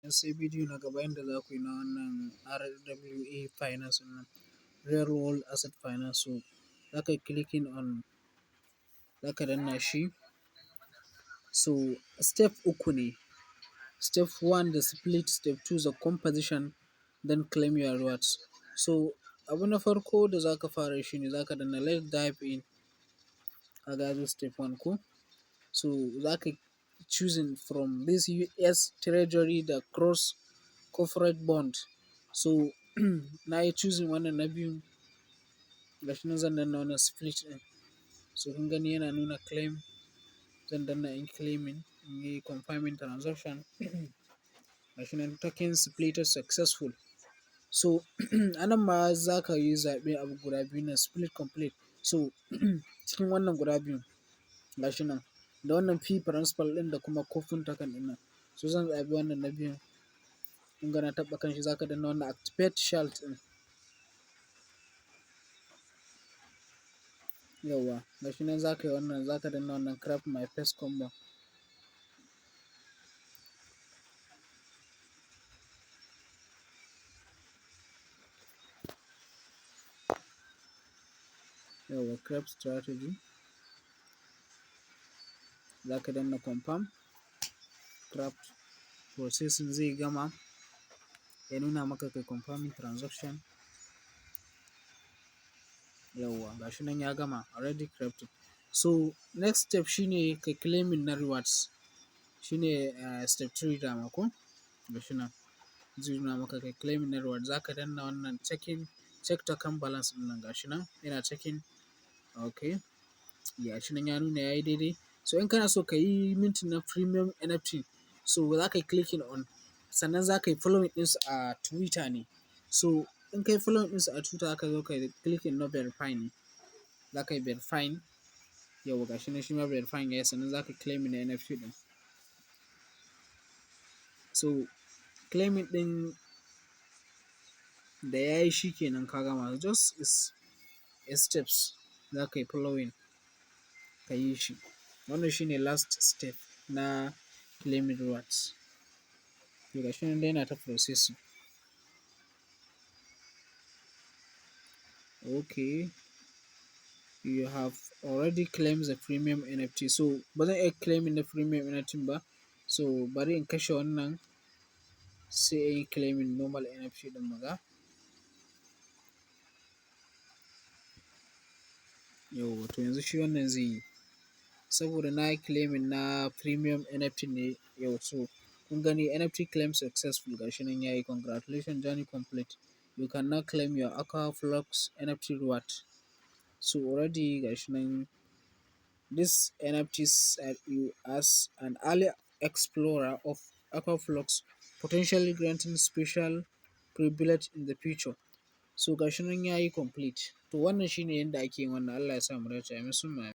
Sai bidiyo na gaba yanda za ku yi na wannan RWA Finance nan, Real World Asset Finance. So za ka yi clicking on, za ka danna shi. So step uku ne. Step one, the split, step two, the composition, then claim your rewards. So abu na farko da za ka fara shi ne za ka danna "Let's dive in". Kaga ya zo step one ko? So za ka choosing from this US Treasury da cross corporate bond. So na yi choosing wannan na biyun, gashi nan zan danna wannan split ɗin. So kun gani yana nuna claim, zan danna in claiming, in yi confirming transaction. Gashi nan, token splitted successful. So anan ma za ka yi zaɓe abu guda biyu na split complete. So cikin wannan guda biyun, gashi nan, da wannan fee principal ɗin da kuma coupon token ɗin nan. So zan zaɓi wannan na biyun. Kun ga na taɓa kan shi, za ka danna wannan activate shield ɗin. Yauwa, gashi nan za ka yi wannan, za ka danna wannan craft my first combo. Yauwa, craft strategy. Za ka danna confirm. Craft processing zai gama. Ya nuna maka kai confirming transaction. Yauwa, gashi nan ya gama, already crafted. So next step shine kai claiming na rewards. Shine step three dama ko? Gashi nan. Zai nuna maka kai claiming na reward. Za ka danna wannan checking, check token balance ɗin nan, gashi nan. Yana checking. Okay. Gashi nan ya nuna yayi daidai. So in kana so ka yi minting na premium NFT, so za ka yi clicking on, sannan za ka yi following ɗinsu a Twitter ne. So in ka yi following ɗinsu a Twitter, zaka zo ka yi clicking na verify ne. Za ka yi verifying. Yauwa, gashi nan shi ma verifying yayi, sannan za ka claiming na NFT ɗin. So claiming ɗin da yayi shi kenan ka gama. Just is a steps za ka yi following ka yi shi. Wannan shine last step na claiming rewards. To, gashi nan dai yana ta processing. Okay. You have already claimed the premium NFT. So ba zan iya claiming na premium NFT ba. So bari in kashe wannan, sai in yi claiming normal NFT ɗin muga. Yauwa, to yanzu shi wannan zai yi. Saboda na yi claiming na premium NFT ne yau. So kun gani, NFT claim successful, gashi nan yayi, "Congratulations, journey complete. You can now claim your Aqua Flux NFT reward." So already gashi nan, this NFTs are you as an early explorer of Aqua Flux, potentially granting special privilege in the future. So gashi nan yayi complete. To, wannan shine yanda ake yin wannan. Allah ya sa mu dace. Amin summa amin.